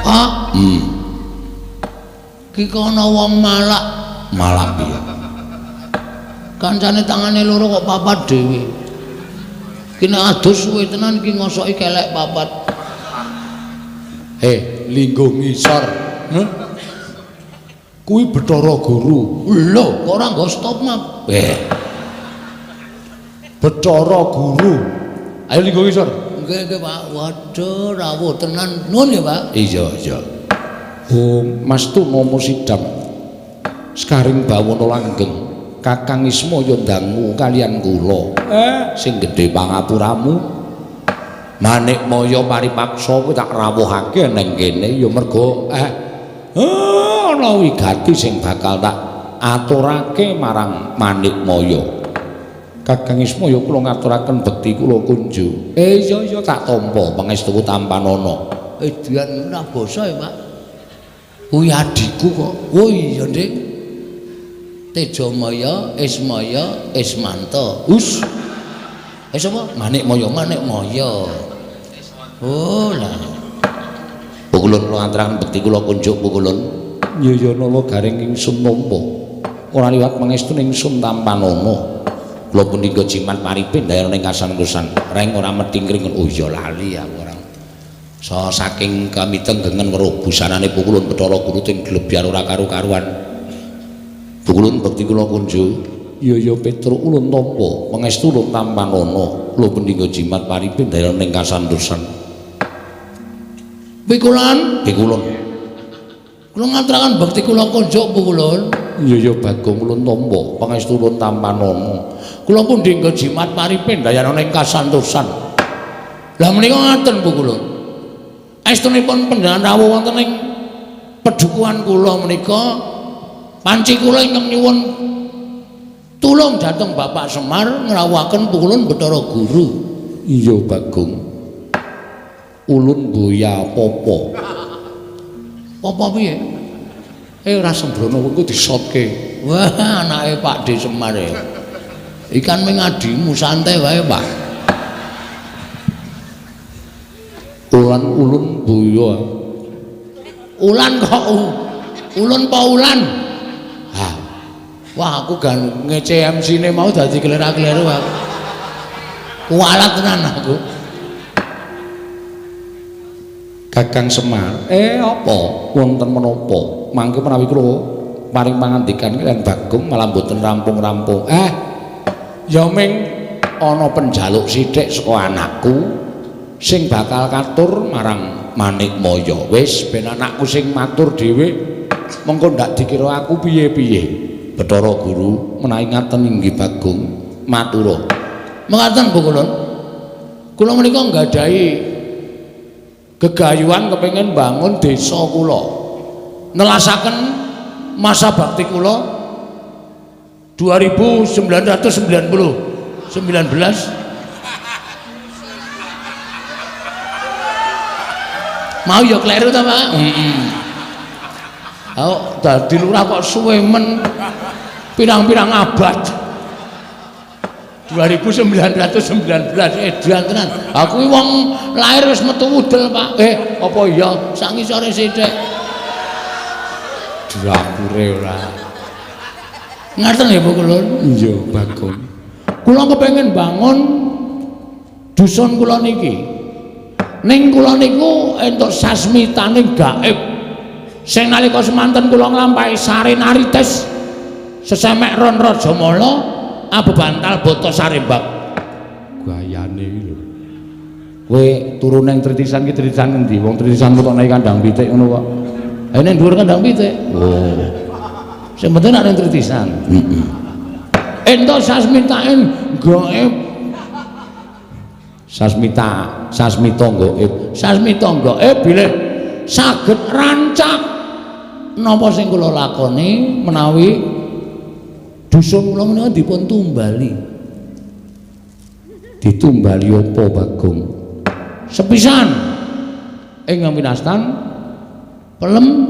Pak, Ki kono wong malak. Malak piye? Kancane tangane loro kok papat dhewe. Ki nek adus suwe tenan ki ngosoki kelek papat. Lingguh ngisor. Heh? Kuwi Bathara Guru. Lho, kok ora nggo stop map? Bathara Guru. Ayo lingguh ngisor. Nggih, nggih, Pak. Waduh, rawuh tenan. Nuwun ya, Pak. Iya, iya. Oh, Mas Tuna Sidam. Sekaring bawana langgeng. Kakang Ismaya ndangu kalian kula. Sing gedhe pangapuramu. Manikmaya paripaksa kuwi tak rawuhake ning kene ya mergo ana wigati sing bakal tak aturake marang Manikmaya. Kakang Ismaya kula ngaturaken bekti kula kunju. Iya iya tak tampa pangestuku tampanana. Edian ora basa ya, Pak. Kuwi adhiku kok. Oh iya, Dik. Tejamaya, Ismaya, Ismanta. Us. Sapa? Manikmaya, Manikmaya. Oh lah. Pukulun kula ngaturaken bekti kula kunjuk pukulun. Ya ya nala garing ingsun nampa. Ora liwat pangestu ingsun tampanana. Kula punika jimat paripin dayana ing kasan-kusan. Reng ora metingkring. Oh iya lali aku ora. So saking kamitenggengen weruh busanane pukulun Bathara Guru ting glebyar ora karu-karuan. Pukulun bekti kula kunjuk. Ya ya Petruk ulun tampa pangestu ulun tampanana. Kula punika jimat paripin dayana ing kasantosan. Pikulan, pikulun. Kula ngaturaken bekti kula kunjuk pukulun. Ya ya Bagong ulun tampa pangestu ulun tampanana. Kula pundi nggo jimat paripin dayana ing kasantosan. Lah menika ngaten pukulun. Estunipun panjenengan rawuh wonten ing pedukuhan kula menika panci kula ingkang nyuwun tulung dhateng Bapak Semar ngrawuhaken pukulun Bathara Guru. Iya Bagong. Ulun boya popo. Popo piye? Ora sembrono engko disotke. Wah, anake Pak D Semar ya. Ikan ming adimu santai wae, Pak. Ulan ulun buya. Ulan kok ulun pa ulan? Ha. Wah, aku gan ngece MC-ne mau dadi klera-kleru aku. Kualat tenan aku. Kakang Semar, apa wonten menapa? Mangke menawi kula paring pangandikan kaliyan Bagong malah mboten rampung-rampung. Ya ming ana penjaluk sithik saka anakku sing bakal katur marang Manikmaya. Wis ben anakku sing matur dhewe, mengko ndak dikira aku piye-piye. Bathara Guru menawi ngaten inggih Bagong matura. Mekaten Bu Kulun. Kula menika nggadahi gegayuhan kepengin bangun desa kula. Nelasaken masa bakti kula 2919. Mau ya kleru ta, Pak? Heeh. Oh, dadi lurah kok suwe men pirang-pirang abad. 2919 edan tenan. Aku iki wong lahir wis metu udel, Pak. Apa iya sak ngisore sithik. Dapure ora. Ngaten nggih Bu Kulun? Iya, Bagong. Kula kepengin bangun dusun kula niki. Ning kula niku entuk sasmitane gaib. Sing nalika semanten kula nglampahi sarenarites sesemek ron Rajamala abebantal bata sarembak. Gayane iki lho. Kowe turu ning tritisan ki tritisan ngendi? Wong tritisan kok nek kandang pitik ngono kok. Ha ning dhuwur kandang pitik. Oh. Sing penting nek ning tritisan. Heeh. Entuk sasmitane gaib. Sasmita, sasmita gaib. Sasmita gaib bilih saged rancak napa sing kula lakoni menawi dusun kula menika dipun tumbali. Ditumbali apa, Bagong? Sepisan ingkang pinastan pelem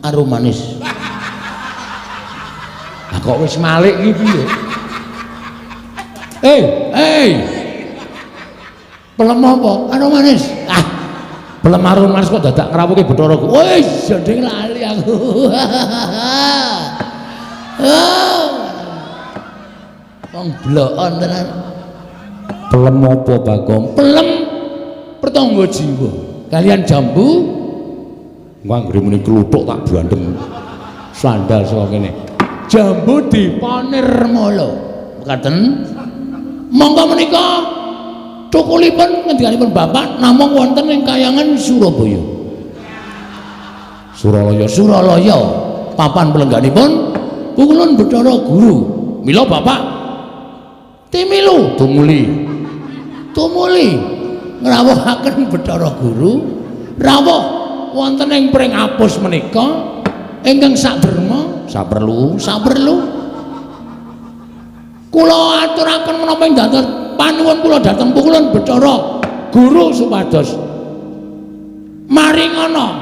arum manis. Lah kok wis malik iki piye? Pelem apa? Arum manis. Ah, pelem arum manis kok dadak ngrawuhke Bathara Guru. Wis, jendeng lali aku. Oh. Wong blokon tenan. Pelem apa, Bagong? Pelem pertangga jiwa. Kalian jambu Wah, anggere muni kluthuk tak bandem. Sandal saka kene. Jambu Dipanirmala. Mekaten. Monggo menika cukulipun ngendikanipun Bapak namung wonten ing kayangan Surabaya. Suralaya, Suralaya. Papan pelengganipun Pukulun Bathara Guru. Mila Bapak timilu tumuli. Tumuli ngrawuhaken Bathara Guru rawuh wonten ing Pringapus menika ingkang saderma saperlu saperlu kula aturaken menapa ing dados panuwun kula dhateng Pukulun Bathara Guru supados maringana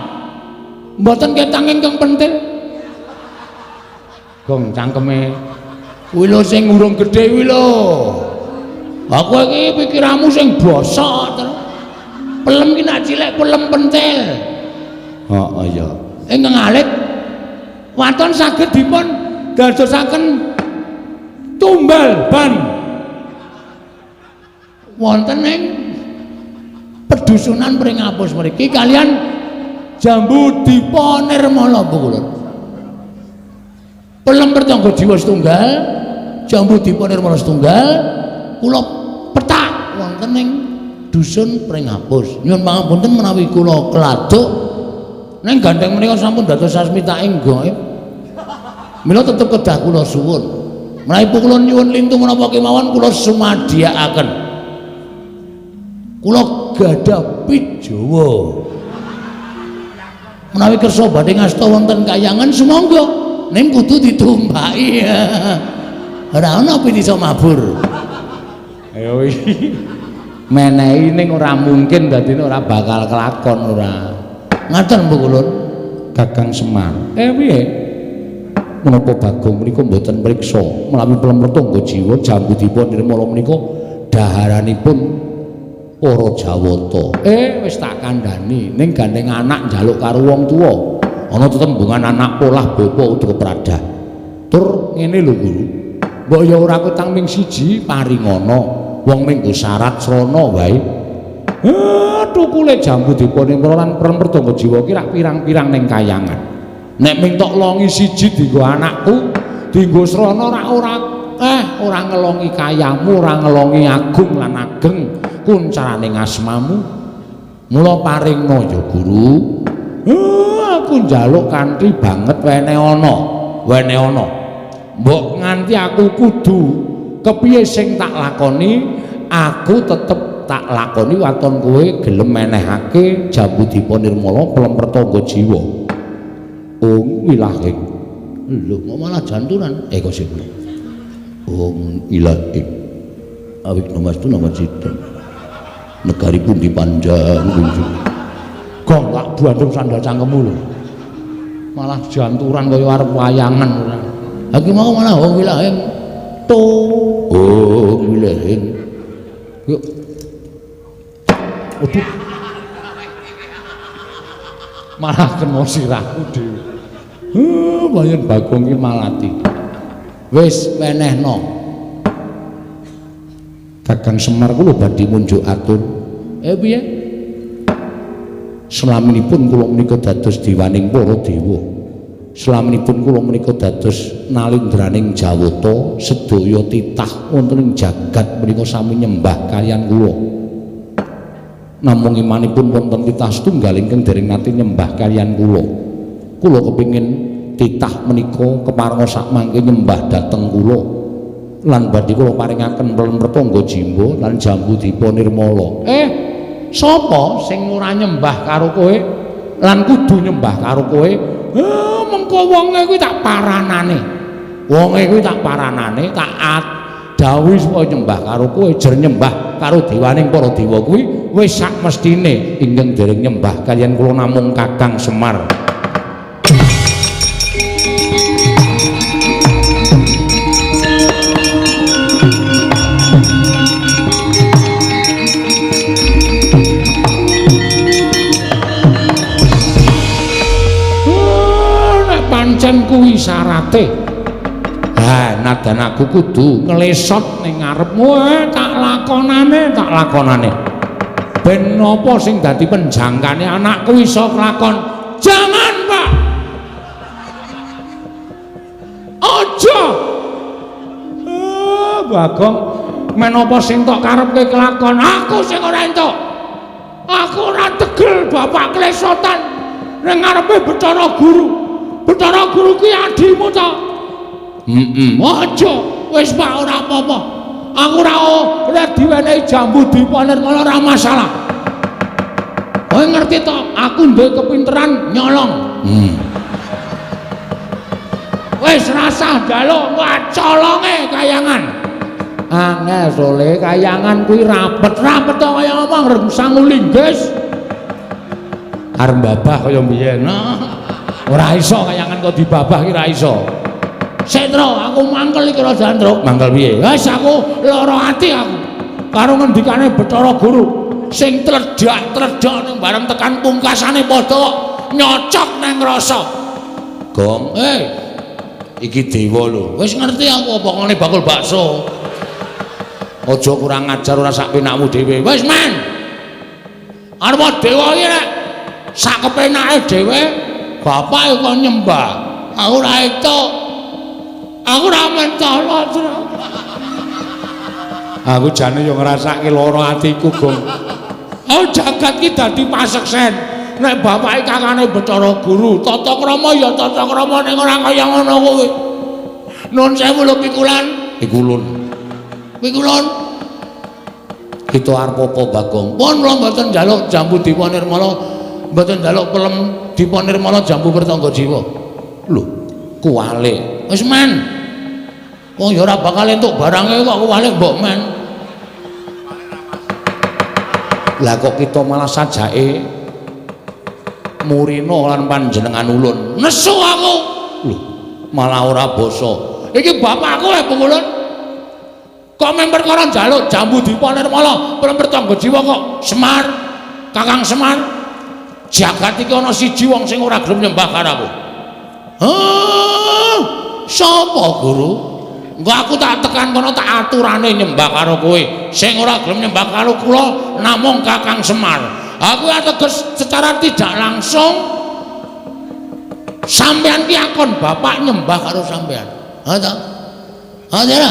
mboten ketang ingkang pentil. Gong cangkeme kuwi lho sing urung gedhe kuwi lho. Aku iki pikiranmu sing bosok terus. Pelem ki nak cilik pelem pentil. Heeh iya. Ingkang alit waton saged dipun dadosaken tumbal ban wonten ing pedusunan Pringapus mriki kalian jambu Dipanirmala Pukulun. Pelem pertangga jiwa setunggal, jambu Dipanirmala setunggal, kula petak wonten ing dusun Pringapus. Nyuwun pangapunten menawi kula keladuk ning gandeng menika sampun dados sasmita ing gaib. Mila tetep kedah kula suwun. Menawi Pukulun nyuwun lintu menapa kemawon kula sumadiyakaken. Kula gadah pit Jawa. Menawi kersa badhe ngasta wonten kayangan sumangga ning kudu ditumpaki. Ora ana pit iso mabur. Ayo iki. Menehi ning ora mungkin dadine ora bakal kelakon ora. Ngaten Bu Kulun. Kakang Semar. Piye? Menapa Bagong menika mboten mriksa menawi pelem Pertangga Jiwa Jambudipa Nirmala menika daharanipun para Jawata. Wis tak kandhani ning gandeng anak njaluk karo wong tuwa. Ana tetembungan anak polah bapa uga pradah. Tur ngene lho Guru. Mbok ya ora kutang ming siji paringana wong minggu syarat srana wae. Tukule Jambudipa Nirmala lan pelem Pertangga Jiwa ki rak pirang-pirang ning kayangan. Nek ming tok longi siji dienggo anakku, dienggo srana rak ora ora ngelongi kayamu, ora ngelongi agung lan ageng kuncarane asmamu. Mula paringna ya Guru. Aku njaluk kanthi banget wene ana, wene ana. Mbok nganti aku kudu kepiye sing tak lakoni, aku tetep tak lakoni waton kowe gelem menehake Jambudipa Nirmala pelem Pertangga Jiwa. Ong ilahing. Lho kok malah janturan? Kok sing. Ong ilahing. Awik namastu nama cita. Negari pundi panjang kunjung. Gong tak bandung sandal cangkemmu lho. Malah janturan kaya arep wayangan ora. Ha iki mau malah ong ilahing. To. Ong ilahing. Yuk. Aduh. Malah kena sirahku dhewe. Bayan Bagong ki malati. Wis wenehno. Kakang Semar kula badhe munjuk atur. Piye? Selaminipun kula menika dados diwaning para dewa. Selaminipun kula menika dados nalindraning Jawata, sedaya titah wonten ing jagat menika sami nyembah kaliyan kula. Namung imanipun wonten titah setunggal ingkang dereng nate nyembah kaliyan kula. Kula kepingin titah menika keparenga sakmangke nyembah dhateng kula lan badhe kula paringaken pelem Pertangga Jiwa lan Jambudipa Nirmala. Sapa sing ora nyembah karo kowe lan kudu nyembah karo kowe? Mengko wonge kuwi tak paranane. Wonge kuwi tak paranane, tak dawuhi supaya nyembah karo kowe, jer nyembah karo dewaning para dewa kuwi wis sak mestine ingkang dereng nyembah kaliyan kula namung Kakang Semar. Nek pancen kuwi syarate, ha nadan aku kudu nglesot ning ngarepmu, tak lakonane, tak lakonane. Ben napa sing dadi penjangkane anakku iso kelakon? Jangan, Pak. Aja. Bagong, menapa sing tok karepke kelakon? Aku sing ora entuk. Aku ora tegel bapak klesotan ning ngarepe Bathara Guru. Bathara Guru kuwi adimu ta? Heeh. Aja, wis Pak ora apa-apa. Aku ora diwenehi Jambudipa Nirmala ora masalah. Kowe ngerti to, aku duwe kepinteran nyolong. Wis rasah njaluk colonge kayangan. Angel sole kayangan kuwi rapet-rapet to kaya ngomong reng sangu linggis. Arep babah kaya mbiyen. Ora iso kayangan kok dibabah ki ora iso. Setro, aku mangkel iki rada Andruk. Mangkel piye? Wis aku lara ati aku. Karo ngendikane Bathara Guru sing tledhak-tledhak ning bareng tekan pungkasane padha nyocok nang rasa. Gong, iki dewa lho. Wis ngerti aku apa ngene bakul bakso. Aja kurang ajar ora sak penakmu dhewe. Wis men. Arep dewa iki nek sak kepenake dhewe, bapak kok nyembah. Aku ora entuk. Aku ora mentolo. Aku jane yo ngrasake lara atiku, Gong. Oh jagat ki dadi paseksen. Nek bapake kakane Bathara Guru, tata krama ya tata krama ning ora kaya ngono kuwi. Nun sewu lho pikulan. Pikulun. Pikulun. Kita arep apa, Bagong? Pun kula mboten njaluk Jambudipa Nirmala, mboten njaluk pelem Dipa Nirmala Jambu Pertangga Jiwa. Lho, kuwale. Wis men. Wong ya ora bakal entuk barange kok kuwale mbok men. Lah kok kita malah sajake Murina lan panjenengan ulun. Nesu aku. Lho, malah ora basa. Iki bapakku e Pungulun. Kok mung perkara njaluk jambu dipa nirmala pelem tangga jiwa kok Semar, Kakang Semar. Jagat iki ana siji wong sing ora gelem nyembah karo aku. Hah? Sapa, Guru? Engko aku tak tekan kono tak aturane nyembah karo kowe. Sing ora gelem nyembah karo kula namung Kakang Semar. Aku ateges secara tidak langsung sampean ki akon bapak nyembah karo sampean. Ha ta? Ha ta?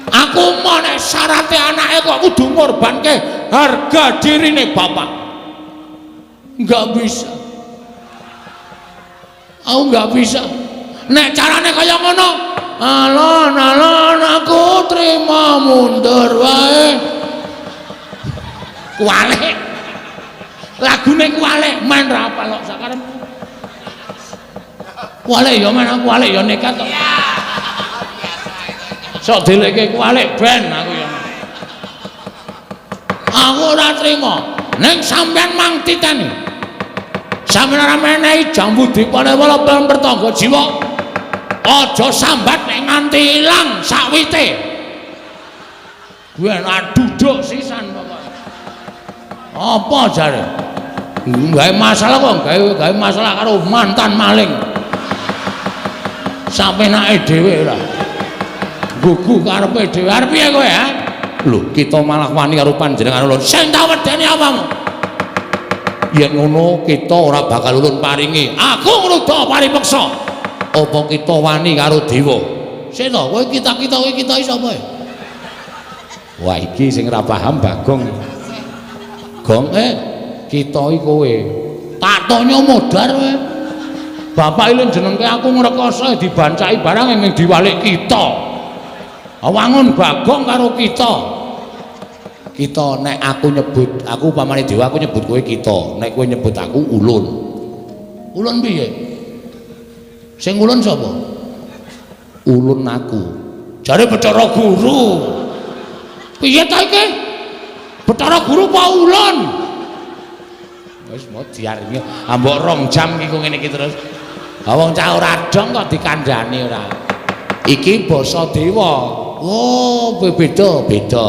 Aku mau nek syarate anake kok kudu ngorbanke harga dirine bapak. Enggak bisa. Aku enggak bisa. Nek carane kaya ngono, alon-alon aku trima mundur wae. Kuwalik. Lagune kuwalik men ra apal kok sakarepku. Kuwalik ya men aku kuwalik ya nekat kok. Sok delekke kuwalik ben aku ya. Aku ora trima. Ning sampean mang titeni. Sampeyan ora menehi jambu dipane wala pertangga jiwa. Aja sambat nek nganti ilang sakwite. Kuwi duduk sisan pokoke. Apa jare? Gawe masalah kok, gawe masalah karo mantan maling. Sapenake dhewe ora. Gugu karepe dhewe. Arep piye kowe, ha? Lho, kita malah wani karo panjenengan ulun. Sing tak wedeni apamu? Yen ngono kita ora bakal ulun paringi. Aku ngruda paripeksa. Apa kita wani karo dewa? Sik to, kowe kita-kita kowe kita iki sapa? Wah, iki sing ora paham Bagong. Gong, kita iki kowe. Tak tonyo modar kowe. Bapak iki jenengke aku ngrekoso dibancaki barang mung diwalik kita. Wangun Bagong karo kita. Kita nek aku nyebut, aku pamane dewa aku nyebut kowe kita, nek kowe nyebut aku ulun. Ulun piye? Sing ulun sapa? Ulun aku. Jare Bathara Guru. Piye ta iki? Bathara Guru apa ulun? Wis mau diarep ambok rong jam iki ngene iki terus. Ha wong cah ora dong kok dikandhani ora. Iki basa dewa. Oh, beda beda.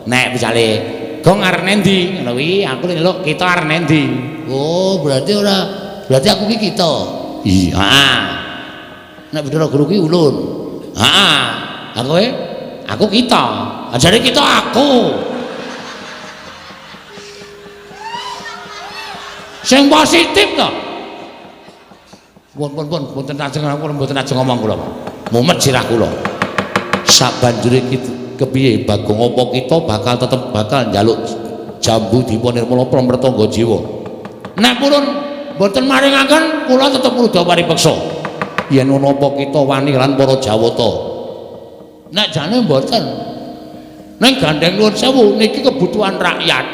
Nek misale gong arep nendi ngono kuwi, aku nyeluk kita arep nendi. Oh, berarti ora, berarti aku ki kita. Iya, heeh. Nek Bathara Guru ki ulun. Heeh. Aku kowe? Aku kita. Jare kita aku. Sing positif to. Pun pun pun mboten ajeng aku mboten ajeng ngomong kula. Mumet sirah kula. Sabanjure kepiye Bagong apa kita bakal tetep bakal njaluk jambu dipa nirmala pramretangga jiwa. Nek purun mboten maringaken kula tetep ngruda paripeksa. Yen ngono apa kita wani lan para Jawata? Nek jane mboten. Ning gandeng nuwun sewu niki kebutuhan rakyat.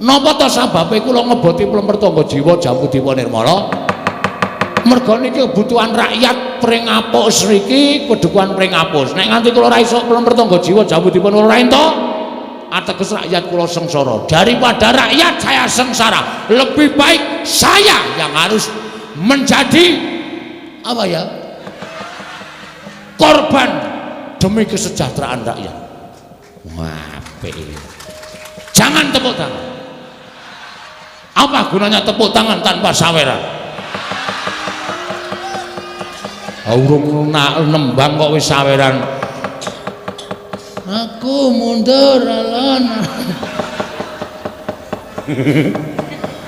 Napa ta sababe kula ngeboti pramretangga jiwa jambu dipa nirmala? Merga niki kebutuhan rakyat Pringapus riki kedukuhan Pringapus. Nek nganti kula ora iso pramretangga jiwa jambu dipa ora entuk, ateges rakyat kula sengsara. Daripada rakyat saya sengsara, lebih baik saya yang harus menjadi apa ya? Korban demi kesejahteraan rakyat. Wah, apik. Jangan tepuk tangan. Apa gunanya tepuk tangan tanpa saweran? Urung nembang kok wis saweran. Aku mundur alon.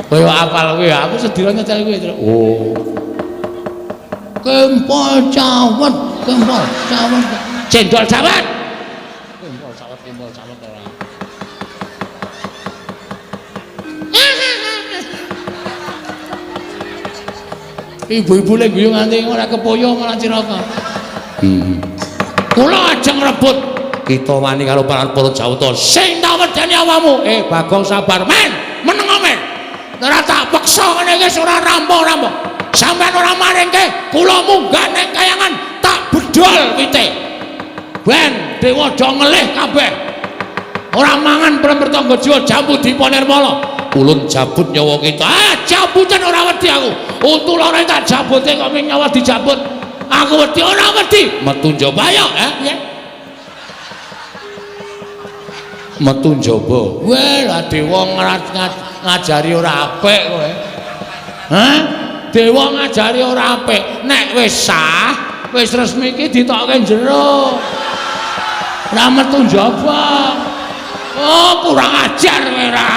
Kowe apal kowe, aku sedina nyetel kowe. Oh. Kempol cawet, kempol cawet. Cendol cawet. Kempol cawet, kempol cawet ora. Ibu-ibu lek guyu nganti ora kepoyo malah cilaka. Kula ajeng rebut kita wani karo para Jawata. Sing tak wedeni awakmu. Bagong sabar men, meneng men. Ora tak peksa ngene iki ora rampung-rampung. Sampeyan ora maringke, kula munggah ning kayangan tak bedol wite. Ben dewa do ngelih kabeh. Ora mangan pramretangga jiwa jambu dipa nirmala. Ulun jabut nyawa kita. Ah, jabutan ora wedi aku. Untu loro tak jabute kok ming nyawa dijabut. Aku wedi ora wedi. Metu njaba ayo, ya. Metu njaba. Weh, lah dewa ngajari ora apik kowe. Hah? Dewa ngajari ora apik. Nek wis sah, wis resmi iki ditokke jero. Ora metu njaba. Oh, kurang ajar kowe ra.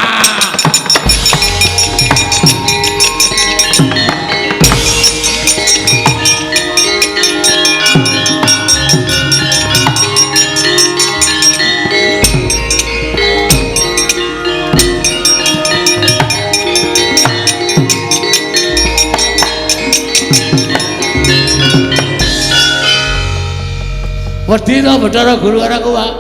Wedi to Bathara Guru karo aku, Pak?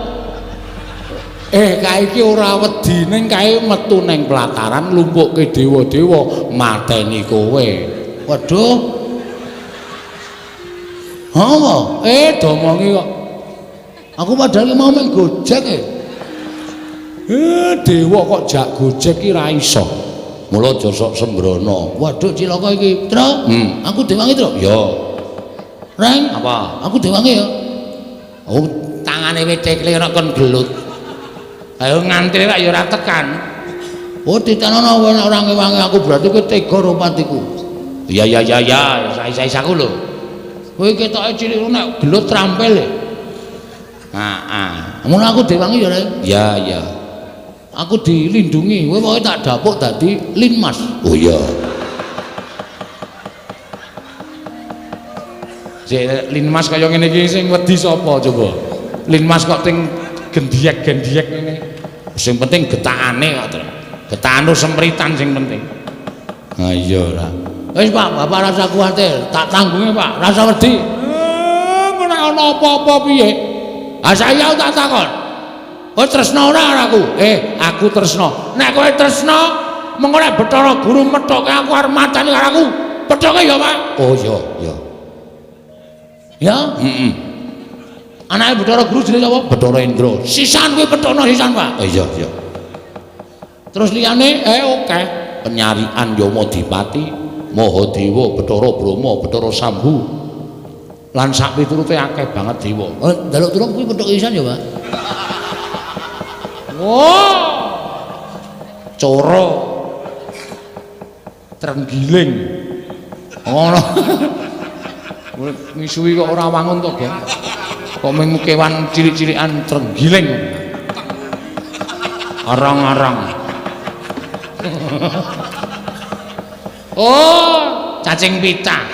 Kae iki ora wedi ning kae metu ning pelataran lumpukke dewa-dewa mateni kowe. Waduh. Apa? Domongi kok. Aku padahal mau main Gojek e. Dewa kok jak Gojek ki ra iso. Mula aja sok sembrono. Waduh cilaka iki. Tru, aku dewangi, Tru. Ya. Reng, apa? Aku dewangi ya. Oh, tangane wis tekle ora kon gelut. Ayo ngantri rak ya ora tekan. Oh, titenono ora ngewangi aku berarti kowe tega karo patiku. Ya ya ya ya, sais-sais aku lho. Kowe ketoke cilik nek gelut trampil e. Heeh. Ngono aku dewangi ya, Reng. Ya ya. Aku dilindungi, kowe pokoke tak dapuk dadi linmas. Oh iya. Sik linmas kaya ngene iki sing wedi sapa coba? Linmas kok ting gendiyek-gendiyek ngene. Sing penting getakane kok, Tru. Getakane sempritan sing penting. Ha iya ora. Wis Pak, Bapak rasa kuwatir, tak tanggunge Pak, rasa wedi. Nek ana apa-apa piye? Ha saiki aku tak takon. Kowe tresna ora aku? Aku tresna. Nek kowe tresna, mengko nek Bathara Guru methoke aku arep mateni karo aku. Pethoke ya, Pak. Oh iya, iya. Ya, heeh. Anake Bathara Guru jenenge sapa? Bathara Indra. Sisan kuwi pethono sisan, Pak. Iya, iya. Terus liyane oke. Penyarian Yamadipati, Mahadewa, Bathara Brahma, Bathara Sambu. Lan sak piturute akeh banget dewa. Oh, njaluk tulung kuwi pethoke sisan ya, Pak. Wah. Coro. Trenggiling. Ngono. Misuwi kok ora wangun to, Geng. Kok mung kewan cilik-cilikan trenggiling. Arang-arang. Oh, cacing pita.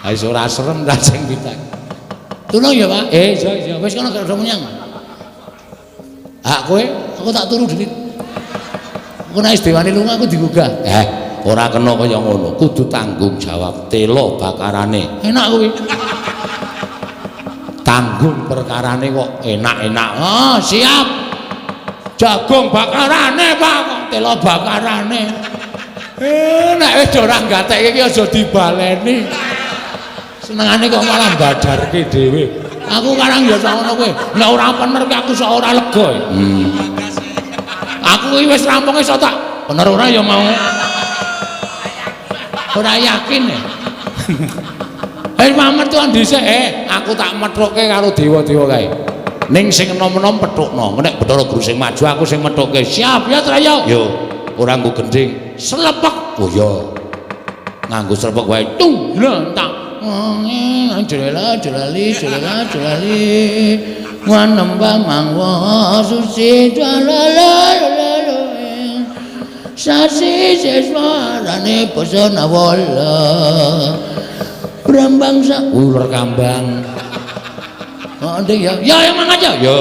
Ha wis ora serem cacing pita. Tulung ya, Pak. Iya iya, wis kono gak menyang. Hak kowe, aku tak turu dhewe. Aku nek wis dewane lunga aku digugah. Ora kena kaya ngono, kudu tanggung jawab telo bakarane. Enak kuwi. Tanggung perkarane kok enak-enak. Oh, siap. Jagung bakarane, Pak, kok telo bakarane. Nek wis ora gatekke iki aja dibaleni. Senengane kok malah badarke dhewe. Aku karang ya sak ngono kowe. Nek ora pener ki aku sok ora lega. Aku iki wis rampung iso tak bener ora ya mau. Ora yakin ya. Mamet tuan dhisik, aku tak methuke karo dewa-dewa kae. Ning sing enom-enom pethukno. Nek Bathara Guru sing maju aku sing methuke. Siap ya, Traya. Yo, ora nggo gendhing. Slepek. Oh iya. Nganggo slepek wae. Tung, lha tak. Jlela jlali jlela jlali. Wanembah mangwa suci lalala. Sasi seswarane basa nawala. Brambang sak uler kambang. Oh, ndek ya. Ya yang mang aja. Ya.